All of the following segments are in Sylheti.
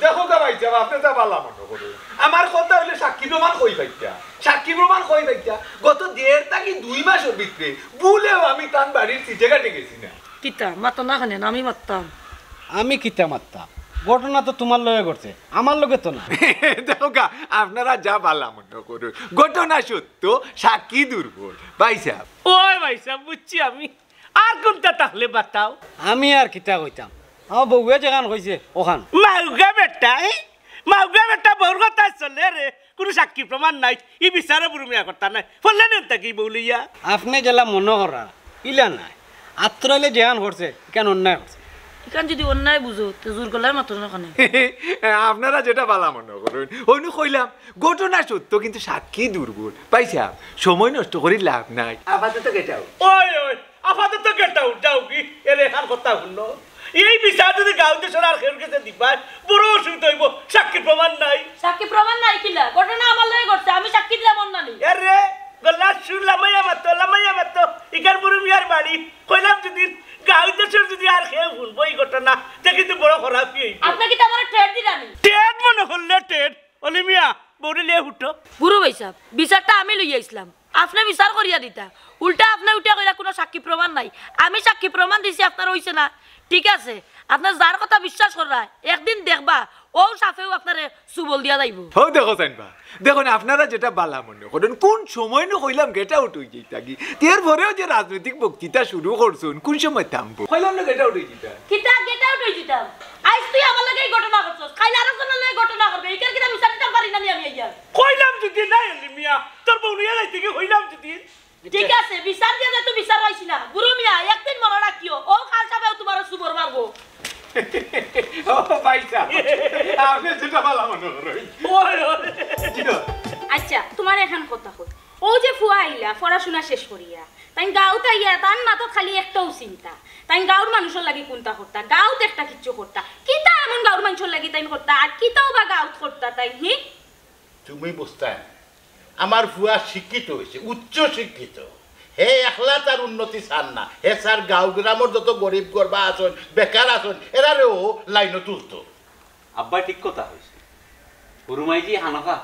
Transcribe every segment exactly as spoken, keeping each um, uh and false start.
দেখো গা ভাইসাব, আপনে তা বালা মনো করইন। আমার কথা অইলে সাক্ষী প্রমাণ কই পাইতা? সাক্ষী প্রমাণ কই পাইতা? গত দেড় থাকি দুই মাসর ভিতরে ভুলেও আমি তান বাড়ির চিঠেঘাটে গেছি না। কিতা মাতো না কেনে? আমি মাততাম। আমি কিতা মাততাম? ঘটনা তো তুমার লগে ঘটছে, আমার লগে তো না। দেখো গা, আপনারা যা বালা মনো করইন, ঘটনা সত্য, সাক্ষী দুর্বল। ভাইসাব। ওই ভাইসাব, বুঝছি আমি। আর কুনটা তাইলে বাতাও। আমি আর কিতা কইতাম, আমার বউয়ে যেখান কইছে অখান। মাউগা বেটা, এই মাউগা বেটা বউর কথায় চলে রে। কুনু সাক্ষী প্রমাণ নাই, ই বিচারো বুরু মিয়া করতা নায়। ফললে নেন তাকি বউ লইয়া। আপনে যেলা মনো কররা, ইলা নায়। আত্তরাইলে যেখান করছে, ইখান অন্যায় করছে। ইখান যুদি অন্যায় বুঝো, তে জোর গলায় মাতো না কেনে? আপনারা যেটা বালা মনো করইন, অইনু কইলাম, ঘটনা সত্য, কিন্তু সাক্ষী দুর্বল। ভাইসাব, সময় নষ্ট করি লাভ নাই। আপাতত get out। ওই, ওই, আপাতত get out, যাওগি। এরে, এখান কথা হুনো। এই বিচার যুদি গাঁও দেশর আর কেউর গেছে দিবায়, বড় অসুবিধা অইবো। সাক্ষী প্রমাণ নাই। সাক্ষী প্রমাণ নাই কিলা? ঘটনা আমার লগে ঘটছে, আমি সাক্ষী দিলাম অন্যানি। এরে, গলার সুর লামাইয়া মাতো, লামাইয়া মাতো। ইখান বুরু মিয়ার বাড়ি। কইলাম যুদি গাঁও দেশর যুদি আর কেউ হুনবো ই ঘটনা, তে কিন্তু বড় খারাপি অইবো। আপনে কিতা আমারে threat দিরানি? Threat মনো করলে threat। অলি মিয়া, বউরে লইয়া হুটো। বুরু ভাইসাব, বিচারটা আমি লইয়া আইছলাম। আপনে বিচার করিয়া দিতা। উল্টা আপনে উঠিয়া কইরা কুনু সাক্ষী প্রমাণ নাই। আমি সাক্ষী প্রমাণ দিছি, আপনার অইছে না। ঠিক আছে, আপনে যার কথা বিশ্বাস কররা, একদিন দেখবা, অউ সাপেউ আপনারে চুবল দিয়া যাইবো। হউ দেখো চাইনবা, দেখইন আপনারা যেটা বালা মনো করইন, কুন সময় নু কইলাম get out অই যাইতাগি। এর পরেও যে রাজনৈতিক বক্তৃতা শুরু করছইন, কুন সময় থামবো? কইলাম না get out অই যাইতা। কিতা get out অই যাইতাম? আইজ তুই আমার লগে এই ঘটনা করছস, কাইল আরেকজনর লগে ঘটনা করবে। ইখান কিতা বিচার দিতাম পারি না নি আমি আইয়া? কইলাম যুদি নাই আলি মিয়া, তোর বউ লইয়া যাইতে কি কইলাম যুদি? ঠিক আছে, বিচার দিয়া যাইতো বিচার অইছে না। বুরু মিয়া, একদিন মনো রাখিও, অউ কাল সাপেউ তুমারে চুবল মারবো। ও ভাইসাব, আপনে যেটা বালা মনো করইন। ওই, ওই। জি। আচ্ছা, তুমারে এখান কথা কই। অউ যে ফুয়া আইলা, পড়াশুনা শেষ করিয়া, তাইন গাঁওত আইয়া, তান মাথাত খালি একটাউ চিন্তা, তাইন গাঁওর মানুষর লাগি কুনতা করতা, গাঁওত একটা কিচ্ছু করতা। কিতা এমন গাঁওর মানুষর লাগি তাইন করতা, আর কিতাউ বা গাঁওত করতা তাইন, হি? তুমি বুঝতায় না। আমার ফুয়া শিক্ষিত অইছে, উচ্চ শিক্ষিত। হে একলা তার উন্নতি চার না, হে চার গাঁও গ্রামর যত গরিব গরবা আছইন, বেকার আছইন, এরারেও লাইনো তুলতো। আব্বায় ঠিক কথা কইছে। হুরুমাইজি হানকা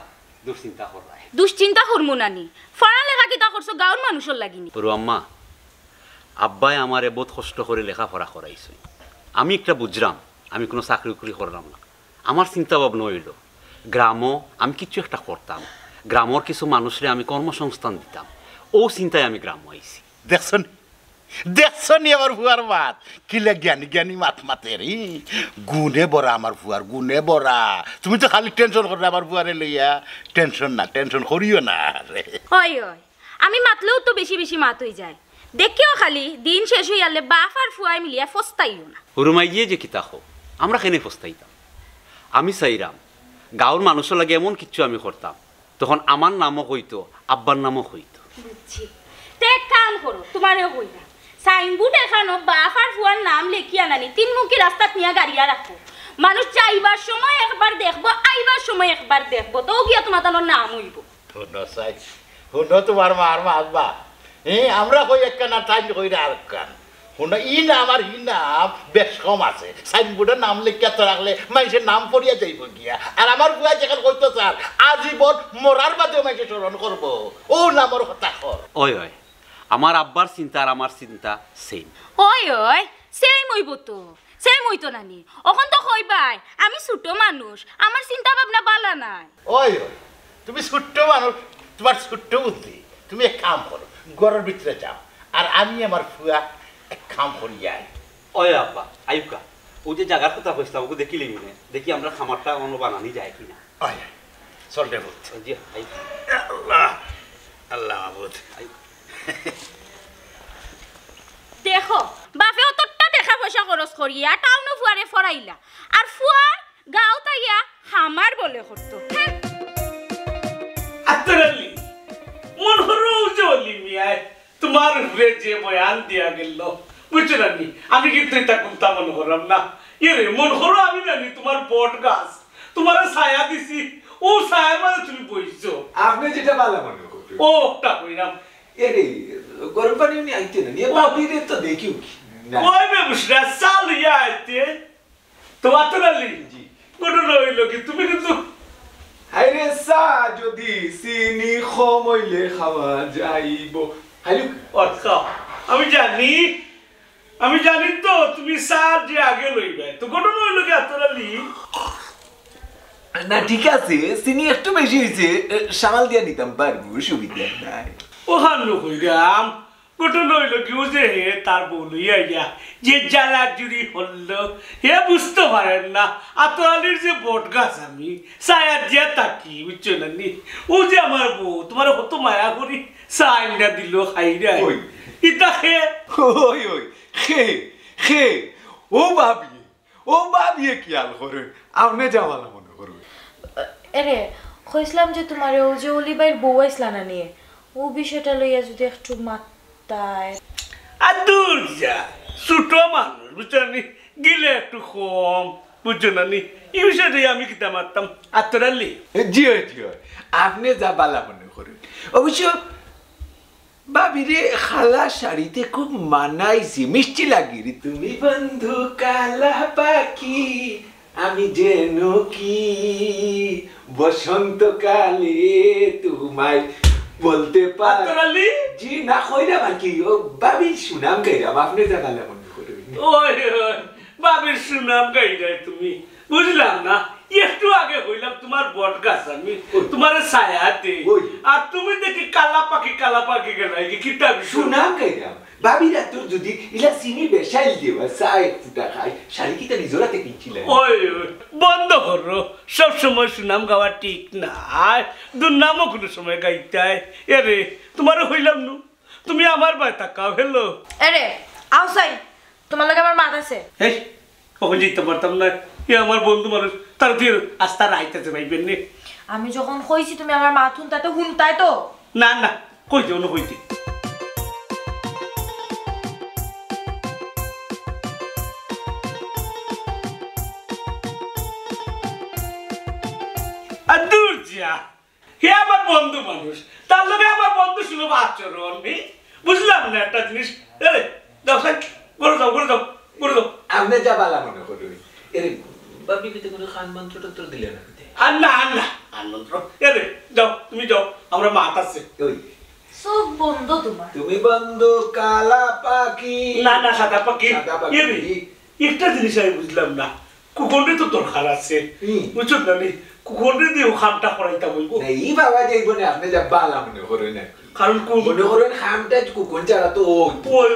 দুশ্চিন্তা কররায়। দুশ্চিন্তা করমু না নি? পড়ালেখা কিতা করছো গাঁওর মানুষর লাগি নি? হুরু আম্মা, আব্বায় আমারে বউত কষ্ট করি লেখাপড়া করাইছইন। আমি একটা বুঝরাম, আমি কুনু চাকরি উকরি কররাম না। আমার চিন্তা ভাবনা অইলো, গ্রামো আমি কিছু একটা করতাম, গ্রামর কিছু মানুষরে আমি কর্মসংস্থান দিতাম। অউ চিন্তায় আমি গ্রামো আইছি। দেখছো নি? দেখছো নি আমার ফুয়ার মাত? কিলা জ্ঞানী জ্ঞানী মাত মাতের, ই? গুণে ভরা আমার ফুয়ার, গুণে ভরা। তুমি তো খালি tension কররায় আমার ফুয়ারে লইয়া। Tension না, tension করিও না রে। অয়, অয়। আমি মাতলেউ তো বেশি বেশি মাত অই যায়। দেখিও খালি, দিন শেষ অইয়ারলে বাপ আর ফুয়ায় মিলিয়া ফস্তাইও না। হুরুমাইজিয়ে যে কিতা কও, আমরা কেনে ফস্তাইতাম? আমি চাইরাম, গাঁওর মানুষর লাগি এমন কিচ্ছু আমি করতাম, তখন আমার নামও কইতো, আব্বার নামও কইতো। বুঝছি। তে এক কাম করো, তুমারেও কইরাম। Signboard এখানো বাপ আর ফুয়ার নাম লেখিয়া নানি, তিন মুখী রাস্তাত নিয়া গাড়িয়া রাখো। মানুষ যাইবার সময় একবার দেখবো, আইবার সময় একবার দেখবো, তেউ গিয়া তুমার তানর নাম অইবো। হুনো চাই, হুনো তুমার মার মাত বা। এ, আমরা কই একখান আর তাইন কইরা আরেকখান। হুনো, ই নাম আর হি নাম বেশ কম আছে। Signboard-ও নাম লেখিয়া তো রাখলে মাইনষে নাম পড়িয়া যাইবো গিয়া। আর আমার ফুয়া যেখান কইতো চার, আজীবন মরার বাদেও মাইনষে স্মরণ করবো। অউ নামর কথা কর। অয়, অয়। আমার আব্বার চিন্তা আর আমার চিন্তা same। অয়, অয়। Same অইবো তো। Same অইতো না নি? অখন তো কইবায়, আমি ছোট মানুষ, আমার চিন্তা ভাবনা বালা নায়। অয়, অয়, তুমি ছোট্ট মানুষ, তুমার ছোট্ট বুদ্ধি। তুমি এক কাম করো, ঘরর ভিতরে যাও, আর আমি আমার ফুয়া এক কাম করিয়া আই। অয় আব্বা, আইউক্কা, অউ যে জাগার কথা কইছলা, অগু দেখিলিমুনে, দেখি আমরার খামারটা অনো বানানি যায় কিনা। অয়, অয়, চল রে পুত। জি, আই। আল্লাহ, আল্লাহ মাবুদ। আই। দেখো, বাপে অতটা টেকা পয়সা খরচ করিয়া টাউনো ফুয়ারে ফড়াইলা, আর ফুয়া গাঁওত আইয়া খামার বলে করতো। হ্যাঁ। আতর আলী, মনো করো অউ যে অলি মিয়ায় তুমার উপরে যে বয়ান দিয়া গেল, বুঝছো না নি? আমি কিন্তু ইতা কুন্তা মনো কররাম না। ইয়ে রে, মনো করো আমি না নি তুমার বট গাছ, তুমারে ছায়া দিছি, অউ ছায়ার মাঝে তুমি বইছো। আপনে যেটা বালা মনো করইন। অউ একটা কইরাম। এ রে, গরম পানি উনি আইতে না, নিয়ে ও। ভাবিরে তো দেখিও কি। না। ওই বে বুঝরা, চা লইয়া আইতে। তো আতর আলী, জি। ঘটনা অইলো কি, তুমি কিন্তু হায়রে চা যদি চিনি কম অইলে খাওয়া যাইব। খাইলু অর্থ আমি জানি, আমি জানি তো তুমি চা যে আগে লইবে। তো ঘটনা অইলো কি, আতর আলী? না, ঠিক আছে, চিনি একটু বেশি অইছে, এ, সামাল দিয়া নিতাম পারমু, অসুবিধা নাই। ওখান কইরাম, ঘটনা অইলো কি, ও যে হে তার বউ লইয়া আইয়া যে জ্বালা জুড়ি হল্লো, হে বুঝতে পারেন না। আতর আলীর যে বট গাছ আমি ছায়া দিয়া থাকি, বুঝছো না নি? ও যে আমার বউ, তোমার কত মায়া করি, চা আইনা দিল, খাইরায়। ওই। ইতা হে। ওই, ওই, খে, খে, ও ভাবি, ও ভাবিয়ে খেয়াল করইন, আপনে যা বালা মনে করইন। এরে, কইছিলাম যে তোমারে ও যে অলি ভাইর বউ আইছলা না নিয়ে, ও বিষয়টা লইয়া যদি একটু মাততায়। আর দূর যা, ছোট মানুষ, বুঝছো নি? গিলে একটু কম, বুঝছো না নি? এই বিষয়টাই আমি কিতা মারতাম, আতর আলী। জি অয়, জি অয়, আপনে যা বালা মনে করইন। অবশ্য ভাবিরে কালা শাড়িতে খুব মানাইছে, মিষ্টি লাগে রে। তুমি বন্ধু কালা পাখি, আমি যেন কি বসন্তকালে তোমায় বলতে পারি। আতর আলী? জি না, কইরাম আর কি, ও ভাবির সুনাম গাইরাম, আপনে যা বালা মনে করইন। ওই, ওই, ভাবির সুনাম গাইরায় তুমি, বুঝলাম না। একটু আগে কইলাম তোমার বট গাছ আমি, ওই। তোমারে ছায়া দেই। ওই। আর তুমি দেখি কালা পাখি, কালা পাখি গেলায় কি কিতা বিষয়? সুনাম গাইরাম। ভাবির আতর যদি ইলা চিনি বেশাইল দেওয়া চা এক ফুটা খাই, শাড়ি কিতা নিজর আতে কিনছিলায়? ওই, ওই, বন্ধ করো। সব সময় সুনাম গাওয়া ঠিক নায়। দুর্নামও কোনো সময় গাইতায়। এরে, তোমারে কইলাম নু, তুমি আমার বায় তাকাও, hello। এরে, আও চাই, তোমার লগে আমার মাত আছে। এই, অখন যাইতাম পারতাম না। এ আমার বন্ধু মানুষ, তার তুই আস্তা রাইত আছে ভাই বেন্নে। আমি যখন কইছি তুমি আমার মাত হুনতায় তো হুনতায় তো। না, না, কই যাও না, কই দি। আর দূর যা। হে আমার বন্ধু মানুষ, তার লগে আমার বন্ধু সুলভ আচরণ, হে? বুঝলাম না একটা জিনিস। এরে, যাও, সাই, ঘরে যাও, ঘরে যাও, ঘরে যাও। আপনে যা বালা মনে করইন। এরে, ভাবি কিতা কোনো কান মন্ত্র টন্ত্র দিলে না কিতা? আর না, আর না, কান মন্ত্র। এরে, যাও, তুমি যাও, আমরা মাত আছে। ওই। চোখ বন্ধ তোমার। তুমি বন্ধ কালা পাখি। না, না, সাদা পাখি। সাদা পাখি। এরে, একটা জিনিস আমি বুঝলাম না, কুকনরে তো দরকার আছে। হুম। বুঝছো না নি? কুকনরে দিয়েও কামটা করাইতাম অইবো। না, ই বাবা যাইবো না, আপনে যা বালা মনে করইন আর কি। কারণ কুকন মনে করইন কামটা কুকন ছাড়া তো অয়। অয়।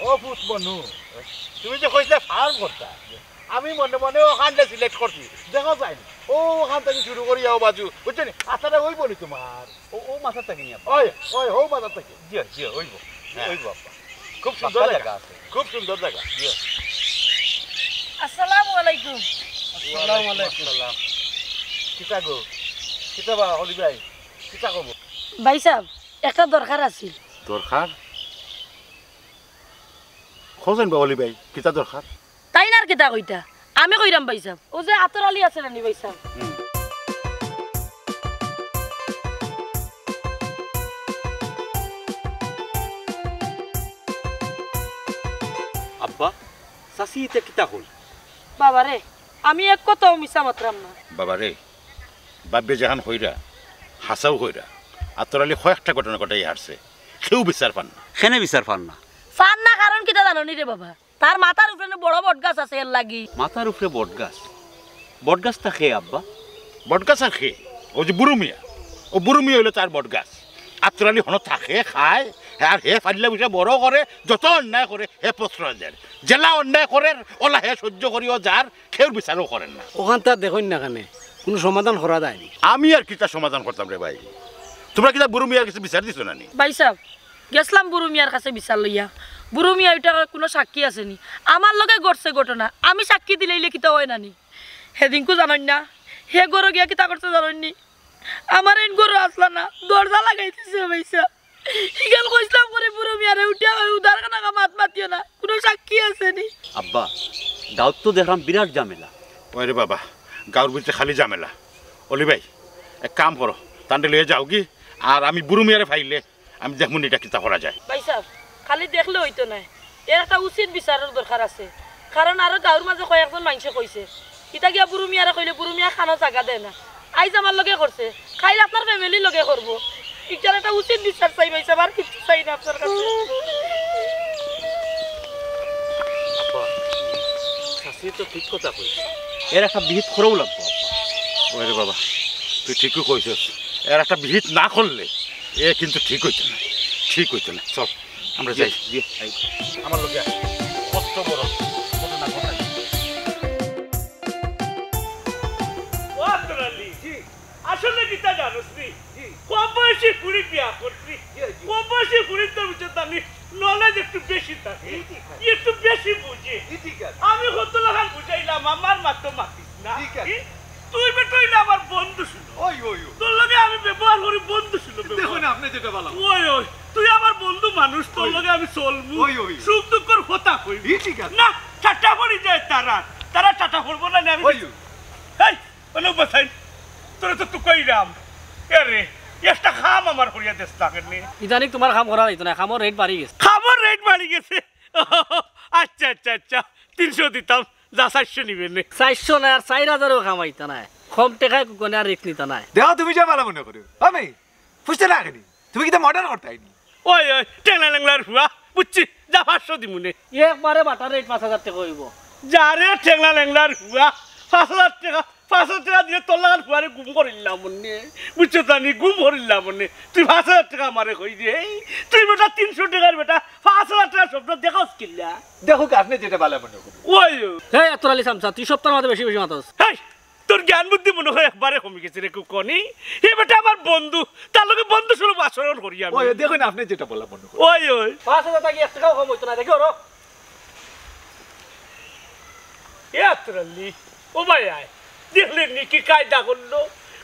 ও পুত বনু, তুমি যে কইছিলে farm করতা, আমি মনে মনে অখানটা select করছি। দেখো যাইন, অখান থাকি শুরু করি যাও বাজু, বুঝছো নি? আচ্ছা, অইবো নি তোমার? ও, ও মাথার থাকি নিয়া। ওই, ওই, হউ মাথার থাকি। জি, জি, অইবো। হ্যাঁ। অইবো আব্বা। খুব সুন্দর পাক্কা জাগা। জাগা আছে। খুব সুন্দর জাগা। জি। আসসালামু আলাইকুম। আসসালামু আলাইকুম। আসসালাম। কিতা গো? কিতা বা, অলি ভাই? কিতা খবর? ভাই সাব, একটা দরকার আছিল। দরকার? খোঁজেন বা অলি ভাই, কিতা দরকার? তাইন আর কিতা কইতা? আমি কইরাম ভাইসাব। অউ যে আতর আলী আছে না নি ভাইসাব? হুম। আব্বা, চাচি ইতা কিতা কইন? বাবারে, আমি এক কথাও মিছা মাতরাম না। বাবারে, বাপে যেখান কইরা, হাছাউ কইরা। আতর আলী কয়েকটা ঘটনা ঘটাই হারছে, কেউ বিচার পার না। কেনে বিচার পার না? পার না কারণ কিতা জানো নি রে বাবা? তার মাথার উপরে নু বড় বট গাছ আছে, এর লাগি। মাথার উপরে বট গাছ? বট গাছ তা কে আব্বা? বট গাছ আর কে? অউ যে বুরু মিয়া। অউ বুরু মিয়া অইলো তার বট গাছ। আতর আলী হনো থাকে, খায়, আর হে ফাইল্লা বিষয় বড় করে, যত অন্যায় করে, হে প্রশ্রয় দের। যেলা অন্যায় করের, অলা হে সহ্য করিও যার, কেউর বিচারও করের না। অখান তা দেখইন না কেনে, কুনু সমাধান করা যায়নি। আমি আর কিতা সমাধান করতাম রে ভাই? তুমরা কিতা বুরু মিয়ার কাছে বিচার দিছো না নি? ভাইসাব, গেছলাম বুরু মিয়ার কাছে বিচার লইয়া। বুরু মিয়া ইটার কুনু সাক্ষী আছে নি? আমার লগে ঘটছে ঘটনা, আমি সাক্ষী দিলাইলে কিতা অয় না নি? হেদিনকু জানইন না, হে ঘরো গিয়া কিতা করছে জানইন নি? আমার এইন ঘরো আছলা না, দরজা লাগাই দিছে ভাইসাব। ইখান কইছলাম করি বুরু মিয়ারে উঠিয়া কই উদার কানা মাত মাতিও না, কুনু সাক্ষী আছে নি? আব্বা, গাঁওত তো দেখরাম বিরাট ঝামেলা। ওরে বাবা, গাঁওর ভিতরে খালি ঝামেলা। অলি ভাই, এক কাম করো, তানরে লইয়া যাওগি, আর আমি বুরু মিয়ারে পাইলে আমি দেখমু নি ইটা কিতা করা যায়। ভাইসাব, খালি দেখলে অইতো নায়, এর একটা উচিত বিচারর দরকার আছে, কারণ আরো গাঁওর মাঝে কয়েকজন মাইনষে কইছে, ইতা গিয়া বুরু মিয়ারে কইলে বুরু মিয়া কানো জাগা দেয় না। আইজ আমার লগে করছে, কাইল আপনার ফ্যামিলির লগে করবো। ইটার একটা উচিত বিচার চাই ভাইসাব, আর কিচ্ছু চাই না আপনার কাছে। আব্বা, চাচি তো ঠিক কথা কইছে। এর একটা বিহিত করাউ লাগবো, আব্বা। ওরে বাবা, তুই ঠিকই কইছস। এর একটা বিহিত না করলে এ কিন্তু ঠিক অইতো না, ঠিক অইতো না। চল, আমরা যাই। জি, জি। আমার লগে আয়। কষ্ট বড়, ঘটনা ঘটাই। ও আব্দুল আলী, জি। আসলে কিতা জানোস নি? জি। কম বয়সী ফুড়ি বিয়া করছি। জি, জি। কম বয়সী ফুড়ির তো বুঝছো তো আমি knowledge একটু বেশি থাকে। জি, ঠিক আছে। একটু বেশি বুঝে। জি, ঠিক আছে। আমি কত লাখান বুঝাইলাম, আমার মাত মাতিস না। ঠিক আছে। কি? তুই বেটা অইলে আমার বন্ধু ছিল। ওই, ওই, ওই। তোর লগে আমি ব্যবহার করি বন্ধু ছিল ব্যবহার। দেখো না, আপনি যেটা বলা। ওই, ওই। তুই আমার বন্ধু মানুষ, তোর ওই। লগে আমি চলমু। ওই, ওই। সুখ দুঃখর কথা কই। জি, ঠিক আছে। না, ঠাট্টা করি যায় তারা। তারা ঠাট্টা করবো না, আমি ওই, ওই। এই, মানে বসাই, তোরা তো তুই কইলাম। এ রে, একটা কাম আমার করিয়া দেস না কেনে? ইদানিং তোমার কাম করা যাইতো না, কামর রেট বাড়ি গেছে। কামর রেট বাড়ি গেছে? আচ্ছা, আচ্ছা, আচ্ছা, তিনশো দিতাম, যা চাইরশো নিবে নে। চাইরশো না, আর চাইর হাজারও কামাইতা নায়, কম টেকায় কুকনে আর রিস্ক নিতা নায়। দেখো, তুমি যা ভালা মনে করো, আমি বুঝতে না কেনে? তুমি কিতা মার্ডার করতায় নি? ওই, ওই, টেংলা লেংলার ফুয়া, বুঝছি, যা পাঁচশো দিমুনে। একবারে বাটার রেট পাঁচ হাজার টেকা অইবো। যা রে টেংলা লেংলার ফুয়া, পাঁচ হাজার টেকা, পাঁচ হাজার টেকা দিলে তোর লাখান ফুয়ারে গুম করিলাম মনে, বুঝছো জানি, গুম করিলাম মনে। তুই পাঁচ হাজার টেকা আমারে কই দে, এই, তুই বেটা তিনশো টেকার বেটা, পাঁচ হাজার টেকার স্বপ্ন দেখোস কিলা? দেখো, আপনি যেটা ভালা মনে করো। ওই, ওই। এই আতর আলী চামচা, তুই সপ্তাহর মাঝে বেশি বেশি মাতস। এই, তোর জ্ঞান বুদ্ধি মনে হয় একবারে কমি গেছে রে কুকনি। হে বেটা আমার বন্ধু, তার লগে বন্ধু সুলভ আচরণ করি আমি। ওই, দেখুন, আপনি যেটা ভালা মনে করো। ওই, ওই। পাঁচ হাজার টাকা এক টেকাও কম অইতো না, দেখি ওরো। এ আতর আলী, ও ভাই আয়। দেখলেন নি কি কায়দা করলো?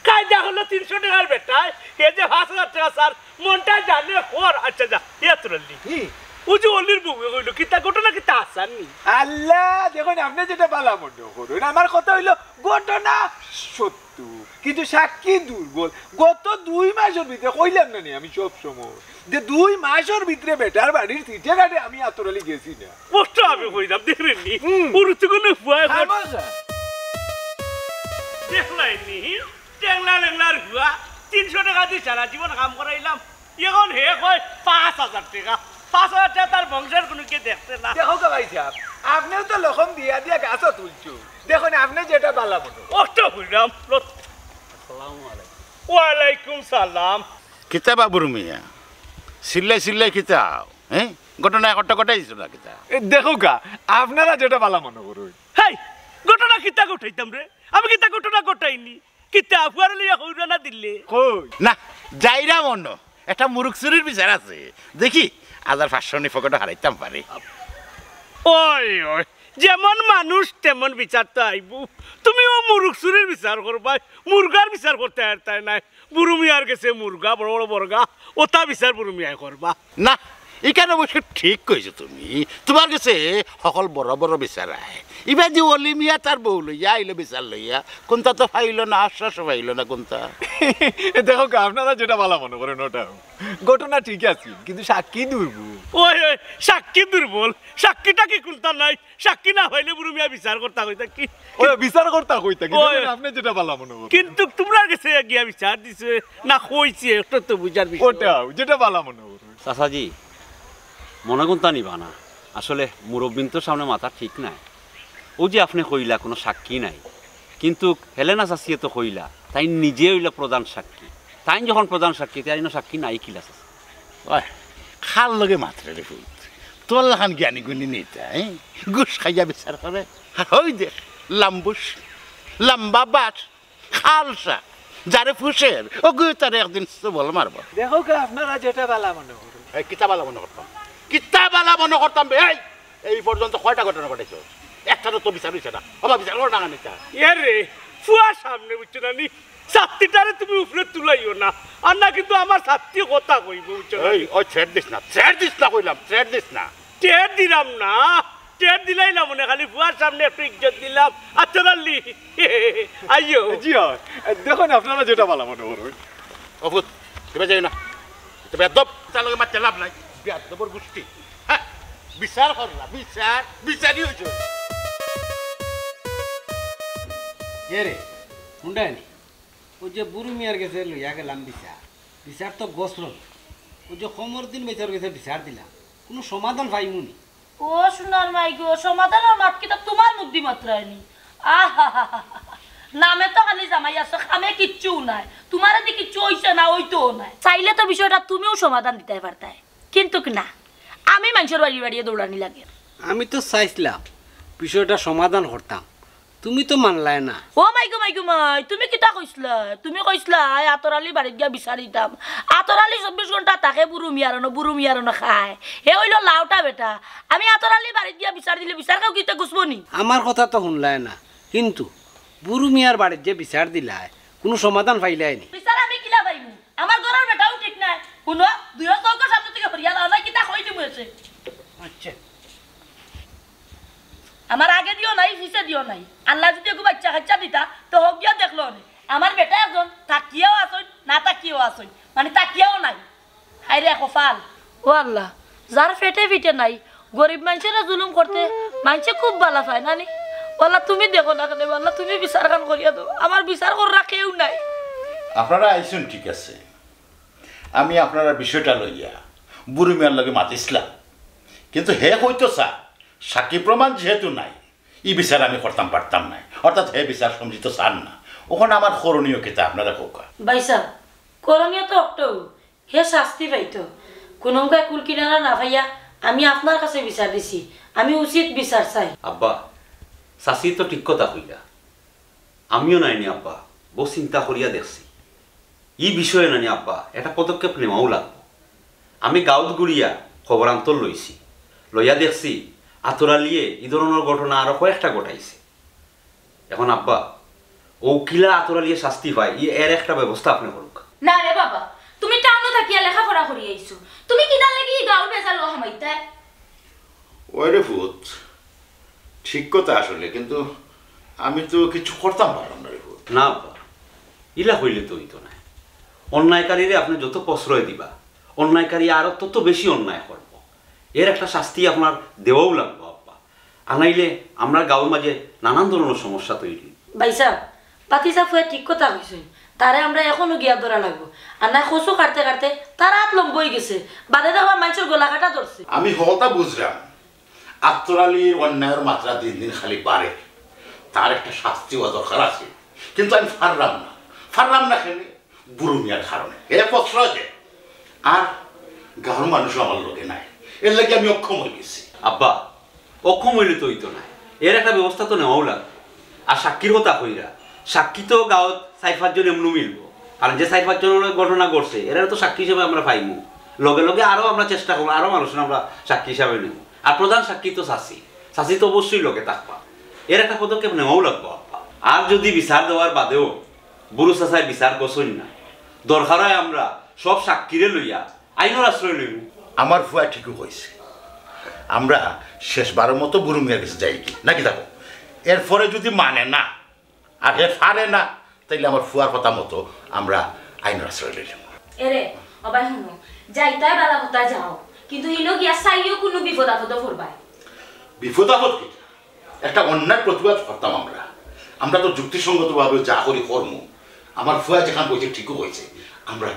কায়দা করলো তিনশো টেকার বেটায়, হে যে পাঁচ হাজার টেকা চার, মনটা জানে কর। আচ্ছা যা, এ আতর আলী। ও যে অলির বউয়ে কইলো, কিতা ঘটনা কিতা আছার নি? আল্লাহ, দেখুন, আপনি যেটা ভালা মনে করুন। আমার কথা অইলো, ঘটনা সত্য, কিন্তু সাক্ষী দুর্বল। গত দুই মাসর ভিতরে, কইলাম না নি আমি সব সময়, যে দুই মাসর ভিতরে বেটার বাড়ির চিঠে কাটে আমি আতর আলী গেছি না। কষ্ট আমি কইলাম, দেখলেন নি? হুম। ওর তো কোনো ভয় করে। খামোখা। দেখলাই নি? টেংলা লেংলার ফুয়া, তিনশো টেকা দি সারা জীবন কাম করাইলাম, এখন হে কয় পাঁচ হাজার টেকা। পাঁচ হাজার টেকা তার বংশের কোনো কে দেখছে না। দেখো গো ভাই সাহেব, আপনিও তো লখম দিয়া দিয়া গাছও তুলছো। দেখুন, আপনি যেটা ভালা মনে করুন। কষ্ট কইলাম। আসসালামু আলাইকুম। ওয়ালাইকুম সালাম। কিতা বা বুরু মিয়া, চিল্লাই চিল্লাই কিতা? হ্যাঁ, ঘটনা একটা ঘটাইছো না কিতা? এ, দেখো গা, আপনারা যেটা ভালা মনে করুন। হেই, ঘটনা কিতা ঘটাইতাম রে? আমি কিতা ঘটনা ঘটাইনি? কিতা ফুয়ারে লইয়া কইরা না দিলে? কই? না, যাইরাম অন্য। একটা মুরুগ চুরির বিচার আছে। দেখি, হাজার পাঁচশো নি পকেটো হারাইতাম পারি। ওই, ওই, যেমন মানুষ তেমন বিচার তো আইবো। তুমি ও মুরুগ চুরির বিচার করবায়, মুরগার বিচার করতে আরতায় নায়। বুরু মিয়ার গেছে মুরগা, বড় বড় বর্গা, ওটা বিচার বুরু মিয়ায় করবা। না, ইখান অবশ্য ঠিক কইছো তুমি। তোমার গেছে হকল বড় বড় বিচার আয়। ইবা যে অলি মিয়া তার বউ লইয়া আইলো বিচার লইয়া, কুনটা তো পাইলো না, আশ্বাস পাইলো না কুনটা। এ দেখো গা, আপনারা যেটা ভালা মনে করেন ওটা। ঘটনা ঠিক আছে, কিন্তু সাক্ষী দুর্বল। ওই, ওই, সাক্ষী দুর্বল? সাক্ষীটা কি কুনটা নাই? সাক্ষী না পাইলে বুরু মিয়া বিচার করতা কইতা কি? ওই বিচার করতা কইতা কি? ওই। দেখুন, আপনি যেটা ভালা মনে করেন। কিন্তু তোমরা গেছে গিয়া বিচার দিছে না কইছে, একটা তো বুঝার বিষয়। ওটাও, যেটা ভালা মনে করেন। চাচাজি, মনে কুনটা নিবা না। আসলে মুরব্বিন্তর সামনে মাথা ঠিক নাই। ও যে আপনি কইলা কোনো সাক্ষী নাই, কিন্তু হেলেনা চাচিয়ে তো কইলা, তাই নিজে অইলা প্রধান সাক্ষী। তাই যখন প্রধান সাক্ষী, তাই সাক্ষী নাই কিলা চাচা? ওই, কার লগে মাতরে রে পুত? তোর লাখান জ্ঞানী গুণী নেতা, হ্যাঁ? ঘুষ খাইয়া বিচার করে। আর হই দেখ, লাম্বুস, লাম্বা বাস, খালসা, যারে ফুসের, ওগু তারে একদিন সবল মারবো। দেখো গা, আপনারা যেটা ভালা মনে করুন। এই, কিতা ভালা মনে করতাম? কিতা ভালা মনে করতাম বে? এই, এই পর্যন্ত কয়টা ঘটনা ঘটাইছো? একটারও তো বিচার হইছে না। বাবা, বিচার করো না কেন এটা? এ রে, ফুয়ার সামনে বুঝছো না নি? ছাত্তিটারে তুমি উপরে তুলাইও না, আর না কিন্তু আমার ছাত্তি কথা কইবো, বুঝছো না? এই, ওই threat দিস না, threat দিস না কইলাম, threat দিস না। Threat দিলাম না, threat দিলাইলাম মনে, খালি ফুয়ার সামনে একটু ইজ্জত দিলাম। আচ্ছা, দাল্লি, আইও। জি হয়, দেখুন আপনারা যেটা ভালা মনে করুন। ও পুত, তুমি যাই না, তুমি বেয়াদব, তার লগে মারতে লাভ নাই। বেয়াদবর গুষ্টি, হ্যাঁ, বিচার করলা, বিচার, বিচারই অইছে। এ রে, হুনরায়নি? অউ যে বুরু মিয়ার গেছে লইয়া গেলাম বিচার, বিচার তো গছলো না। অউ যে কমরুদ্দিন ভাইসাবর গেছে বিচার দিলাম, কুনু সমাধান পাইমুনি? ও সোনার মাই গো, সমাধানর মাত কিতা তুমার মুখদি মাতরায়নি? আহা, নামে তো খালি জামাই আছো, কামে কিচ্ছু নাই। তুমারেদি কিচ্ছু অইছে না, অইতোও নায়। চাইলে তো বিষয়টা তুমিও সমাধান দিতায় পারতায়, কিন্তুক না, আমি মানষর বাড়িয়ে বাড়িয়ে দৌড়ানি লাগে। আমি তো চাইছলাম বিষয়টা সমাধান করতাম, তুমি তো মানলায় না। ও মাই গো, মাই গো, মাই, তুমি কিতা কইছলায়? তুমি কইছলায় আতর আলীর বাড়িত গিয়া বিচার দিতাম। আতর আলী চব্বিশ ঘন্টা থাকে বুরু মিয়ার অনো, বুরু মিয়ার অনো খায়। হে অইলো লাউটা বেটা। আমি আতর আলীর বাড়িত গিয়া বিচার দিলে বিচার কেউ কিতা গুছবো নি? আমার কথা তো হুনলায় না, কিন্তু বুরু মিয়ার বাড়িত যে বিচার দিলায়, কুনু সমাধান পাইলায়নি? বিচার আমি কিলা পাইমু? আমার ঘরর বেটাও ঠিক নায়। হুনো, দুইও চউখর সামনে থাকি হরিয়া যাও, না কিতা কই দিমু এসে। আচ্ছা। আমার আগেদিও নাই, পিছেদিও নাই। আল্লায় যুদি এগু বাইচ্চা কাইচ্চা দিতা, তে হক গিয়া দেখলো অনে। আমার বেটা একজন থাকিয়াও আছইন, না থাকিয়াও আছইন, মানে থাকিয়াও নাই। হায়রে কপাল। ও আল্লাহ, যার পেটে পিঠে নাই, গরিব মানষরে জুলুম করতে মানষে খুব ভালা পায়, নানি? ও আল্লাহ, তুমি দেখো না কেনে, ও আল্লাহ, তুমি বিচারখান করিয়া দেও। আমার বিচার কররা কেউ নাই। আপনারা আইছইন ঠিক আছে, আমি আপনারার বিষয়টা লইয়া বুরু মিয়ার লগে মাতিছলাম, কিন্তু হে কইতো চায়, সাক্ষী প্রমাণ যেহেতু নাই, ই বিচার আমি করতাম পারতাম নায়, অর্থাৎ হে বিচার সমঝিতো চার না। অখন আমার করণীয় কিতা, আপনারা কউক্কা। ভাইসাব, করণীয় তো অকটাউ, হে শাস্তি পাইতো। কুনুমকায় কুল কিনারা না পাইয়া আমি আপনার কাছে বিচার দিছি, আমি উচিত বিচার চাই। আব্বা, চাচিয়ে তো ঠিক কথা কইলা, আমিও নায়নি আব্বা, বউত চিন্তা করিয়া দেখছি। ই বিষয়ে নানি আব্বা, একটা পদক্ষেপ নেওয়াউ লাগবো। আমি গাউত ঘুরিয়া খবরান্তর লইছি, লইয়া দেখছি আতর আলীয়ে ই ধরনর ঘটনা আরো কয়েকটা ঘটাইছে। এখন আব্বা, অউ কিলা আতর আলীয়ে শাস্তি পায়, ই এর একটা ব্যবস্থা আপনে করউক্কা। না রে বাবা, তুমি টাউনো থাকিয়া লেখাপড়া করি আইছো, তুমি কিতার লাগি ই গাউর বেজালো হামাইতায়? ওই রে পুত, ঠিক কথা আসলে, কিন্তু আমি তো কিচ্ছু করতাম পারলাম না রে পুত। না আব্বা, ইলা কইলে তো অইতো নায়। অন্যায়কারীরে আপনে যত প্রশ্রয় দিবা, অন্যায়কারী আরো তত বেশি অন্যায় করবো। এর একটা শাস্তি আপনার দেওয়াউ লাগবো আব্বা, আনাইলে আমরার গাউর মাঝে নানান ধরনর সমস্যা তৈরি অইবো। ভাইসাব, ভাতিজা ফুয়ায় ঠিক কথা কইছইন, তারে আমরা এখনো গিয়া ধরা লাগবো। আর নায় কচু কাটতে কাটতে তার আত লম্বা অইগেছে, বাদে দেখবা মানষর গলা কাটা ধরছে। আমি হকলতা বুঝরাম, আতর আলীর অন্যায়র মাত্রা দিন দিন খালি বাড়ের, তার একটা শাস্তি অওয়া দরকার আছে, কিন্তু আমি পাররাম না। পাররাম না কেনে? বুরু মিয়ার কারণে। হে প্রশ্রয় দে। আর গাউর মানুষও আমার লগে নাই, এরলাগি আমি অক্ষম অইগেছি। আব্বা, অক্ষম অইলে তো অইতো নায়, এর একটা ব্যবস্থা তো নেওয়াউ লাগবো। আর সাক্ষীর কথা কইরা, সাক্ষী তো গাউত চাইর পাঁচজন এমনেউ মিলবো, কারণ যে চাইর পাঁচজনর লগে ঘটনা ঘটছে, এরারে তো সাক্ষী হিসাবে আমরা পাইমু। লগে লগে আরো আমরা চেষ্টা করমু, আরো মানুষরে আমরা সাক্ষী হিসাবে নেমু। আর প্রধান সাক্ষী তো চাচি, চাচি তো অবশ্যই লগে থাকবা। এর একটা পদক্ষেপ নেওয়াউ লাগবো আব্বা। আর যুদি বিচার দেওয়ার বাদেও বুরু চাচায় বিচার গছইন না, দরকার অয় আমরা সব সাক্ষীরে লইয়া আইনর আশ্রয় লইমু। আমার ফুয়ায় ঠিকউ কইছে, আমরা শেষবারর মতো বুরু মিয়ার গেছে যাইগি, নাকি দেখো, এরপরে যুদি মানে না আর হে পারে না, তাইলে আমার ফুয়ার কথা মতো আমরা আইনর আশ্রয় লইলাম। এরে, ও ভাই হুনো, যাইতায় ভালা কথা যাও, কিন্তু হিনো গিয়া চাইও কুনু বিপদ আপদো পড়বায়। বিপদ আপদ কিতা? একটা অন্যায় প্রতিবাদ করতাম আমরা। আমরা তো যুক্তিসঙ্গতভাবে যা করি করমু। আমার ফুয়া যেখান কইছে ঠিকউ কইছে, আমরা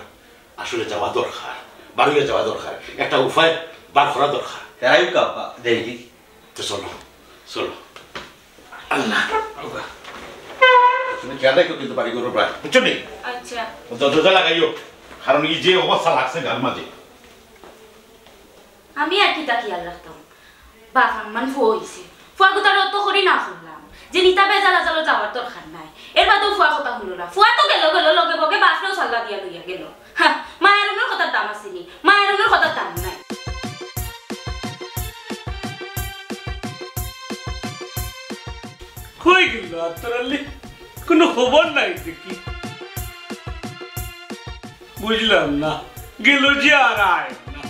আসলে যাওয়া দরকার, বারইয়া যাওয়া দরকার, একটা উপায় বার করা দরকার। তাই আব্বা, দেখি। তো চলো, চলো। আল্লাহ, আল্লাহ। তুমি খেয়াল রাখো কিন্তু বাড়ি ঘরর প্রায়, বুঝছো নি? আচ্ছা। ও দরজা লাগাইও, কারণ ই যে অবস্থা লাগছে গাউর মাঝে। আমি আর কিতা খেয়াল রাখতাম? বাপ আম্মান ফুয়া অইছে, ফুয়া গুতারে অত করি না করলাম যে নিতা বেজাল আজালো যাওয়ার দরকার নাই। এর বাদেও ফুয়া কথা হুনলো না, ফুয়া তো গেলো গেলো, লগে বগে বাপরেও সাল্লা দিয়া লইয়া গেলো। হ্যাঁ, মায়ারুনর কথার দাম আছে নি? মায়ারুনর কথার দাম নাই। কই গেল আতর আলী? কুনু খবর নাই দেখি। বুঝলাম না, গেল যে আর আয় না।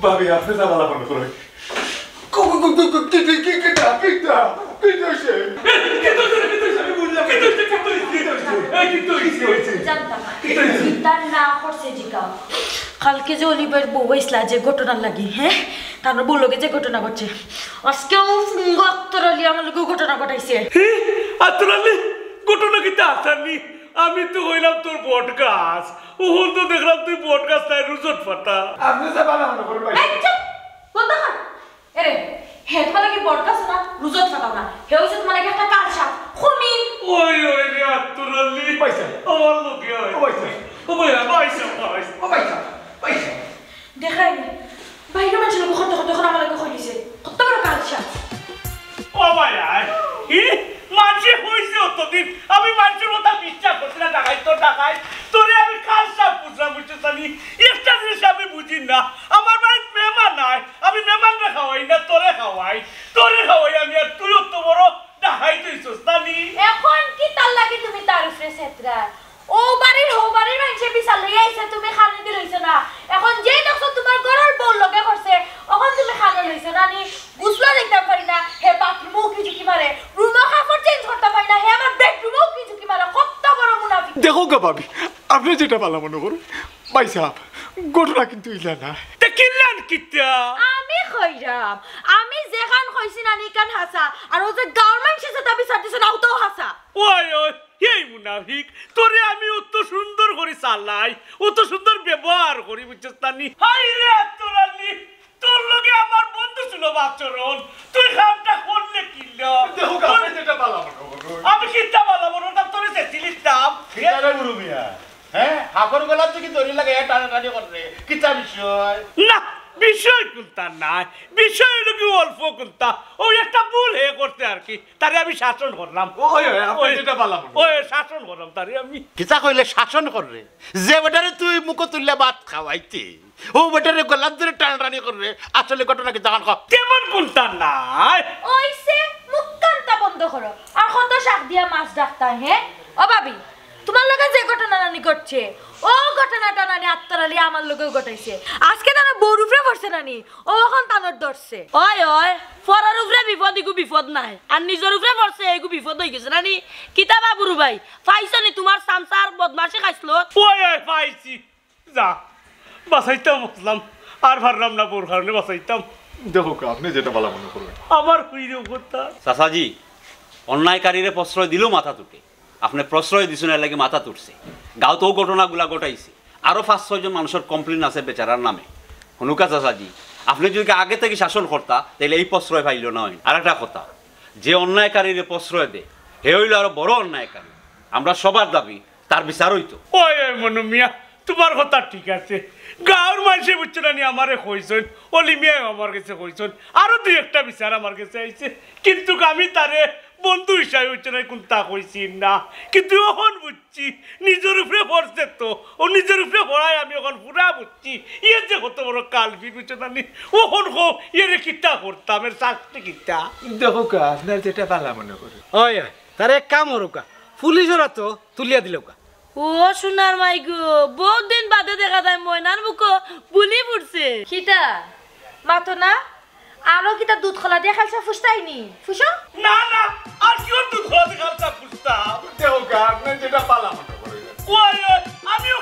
ভাবি, আপনে যা ভালা মনো করইন। কো, কো, কো, কো, কো, কিতা, কিতা, কিতা, কিতা, কিতা অইছে? জানতাম না। কিতা অইছে? কিতা না করছে জিগাও। কালকে যে অলি ভাইর বউ আইছলা যে ঘটনার লাগি, হ্যাঁ? তার বউর লগে যে ঘটনা ঘটছে। আজকেও ফুঙ্গা আতর আলী আমার লগে ঘটনা ঘটাইছে। হে? আতর আলী? ঘটনা কিতা আসানি? আমি তো কইলাম তোর বট গাছ। অখন তো দেখলাম তুই বট গাছ নায়, রুজত ফাতা। আপনে যা ভালা মনো করইন ভাই। এই চুপ! বন্ধ কর। এরে, হে তুমার লাগি বট গাছ না, রুজত ফাতাও না। হে অইছে তুমার লাগি একটা কাল সাপ, খুনি। ওই, ওই রে, আতর আলী। পয়সা। আমার লগে আয়। ও পয়সা। ও ভাই, পয়সা, পয়সা। ও পয়সা, পয়সা। দেখরায়নি, বাইরে মানষর লগে কথা কইতে কইতে আমার লগে কই দিছে। কত বড় কাল সাপ। ও ভাই, আয়। কি? মানষে কইছে অতদিন, আমি মানষর কথা বিশ্বাস করছি না, ডাকাইত তো ডাকাইত। তোরে আমি কাল সাপ বুঝলাম, বুঝছস নি? একটা জিনিস আমি বুঝি না, আমার বাড়িত মেহমান আয়, আমি মেহমানরে খাওয়াই না, তোরে খাওয়াই, তোরে খাওয়াই আমি, আর তুই অত বড় ডাকাইত অইছস না নি? অখন কিতার লাগি তুমি তার উপরে ছেতরায়? অউ বাড়ির, হউ বাড়ির মানষে বিচার লইয়া আইছে, তুমি কানো দি লইছো না। অখন যেই দেখছো তুমার ঘরর বউর লগে করছে, অখন তুমি কানো লইছো না নি? গোসলো যাইতাম পারি না, হে বাথরুমো উকি ঝুঁকি মারে, রুমো কাপড় চেঞ্জ করতাম পারি না, হে আমার বেডরুমো উকি ঝুঁকি মারে, কত বড় মুনাফিক। দেখউক্কা ভাবি, আপনে যেটা ভালা মনো করইন, ভাইসাব, ঘটনা কিন্তু ইলা না। তে কিলান কিতা? আমি কইরাম, আমি যেখান কইছি না নি, ইখান হাছা। আর অউ যে গাউর মানষে যেটা বিচার দিছে না, অটাও হাছা। ওই, ওই, এই মুনাফিক, তোরে আমি অত সুন্দর করি চালাই, অত সুন্দর ব্যবহার করি, বুঝছস না নি? হায় রে, আতর আলী, তোর লগে আমার বন্ধু সুলভ আচরণ, তুই কামটা করলে কিলা? দেখউক্কা, আপনে যেটা ভালা মনো করইন। আমি কিতা ভালা মনো করতাম, তোরে চেঁচিলিতাম। কিতা রে মুরব্বি? হ্যাঁ, হাফর গলাত তুই কি দড়ি লাগাইয়া টানাটানি কররে? কিতা বিষয়? না, বিষয় কুনতা নায়, বিষয় অইলো কি অল্প কুনতা, অউ একটা ভুল হে করছে আর কি, তারে আমি শাসন করলাম। ওই, ওই, আপনে ওই, যেটা ভালা মনো ওই, করইন। শাসন করলাম তারে আমি। কিতা কইলে শাসন কররে? যে বেটারে তুই মুখো তুলিয়া ভাত খাওয়াইতে, অউ বেটারে গলাত ধরি টানাটানি কররে, আসলে ঘটনা কিতা অখন ক। তেমন কুনতা নায়। অইছে, মুখ কানতা বন্ধ করো। আর কত শাক দিয়া মাছ ডাকতায়, হে? ও ভাবি, তুমার লগে যে ঘটনা নানি ঘটছে, অউ ঘটনাটা নানি আতর আলী আমার লগেও ঘটাইছে। আজকে তান বউর উপরে পড়ছে নানি, অউ অখন তানর ধরছে। ওই, ওই, পরর উপরে বিপদ, ইগু বিপদ নায়। আর নিজর উপরে পড়ছে, ইগু বিপদ অইগেছে নানি। কিতা বা বুরু ভাই, পাইছো নি তুমার চামচার বদমাশি খাইছলত? ওই, ওই, পাইছি। যা, বাঁচাইতাম বুঝলাম, আর পারলাম না, বউর কারণে বাঁচাইতাম। দেখউক্কা, আপনে যেটা ভালা মনো করইন। আমার কইরে কথা। চাচাজি, অন্যায়কারীরে প্রশ্রয় দিলেও মাথাত উঠে। আপনে প্রশ্রয় দিছইন, এরলাগি মাথাত উঠছে। গাঁওত অউ ঘটনাগুলা ঘটাইছে, আরো পাঁচ ছয়জন মানষর complain আছে বেচারার নামে। হুনুক্কা চাচাজি, আপনে যুদি আগে থাকি শাসন করতা, তাইলে এই প্রশ্রয় পাইলো না অইন। আর একটা কথা, যে অন্যায়কারীরে প্রশ্রয় দে, হে অইলো আরো বড় অন্যায়কারী। আমরার সবার দাবি, তার বিচার অইতো। ওই, ওই মনু মিয়া, তুমার কথা ঠিক আছে। গাঁওর মানষে বুঝছো না নি আমারে কইছইন, অলি মিয়াও আমার গেছে কইছইন, আরো দুই একটা বিচার আমার গেছে আইছে, কিন্তু আমি তারে বন্ধু হিসাবে বুঝছো না নি কুনতা কইছি না। কিন্তু অখন বুঝছি, নিজর উপরে পড়ছে তো, অউ নিজর উপরে পড়ায় আমি অখন পুরা বুঝছি। ইয়ে যে কত বড় culprit বুঝছো না নি। অখন কও, এরে কিতা করতাম, এর শাস্তি কিতা? দেখউক্কা, আপনার যেটা ভালা মনো করইন। ওই, ওই, তারে এক কাম করউক্কা, পুলিশর আতো তুলিয়া দিলাউক্কা। ও সোনার মাই গো, বউত দিন বাদে দেখা যায় ময়নার মুখো বুলি ফুটছে। কিতা? মাতো না? আরো কিতা দুধ কলা দিয়া কাল সাপ ফুসতায়নি? ফুসো? না, না, আর কিওর দুধ কলা দিয়া কাল সাপ ফুসতাম? দেখউক্কা, আপনার যেটা ভালা মনো করইন। ওই, ওই, আমিও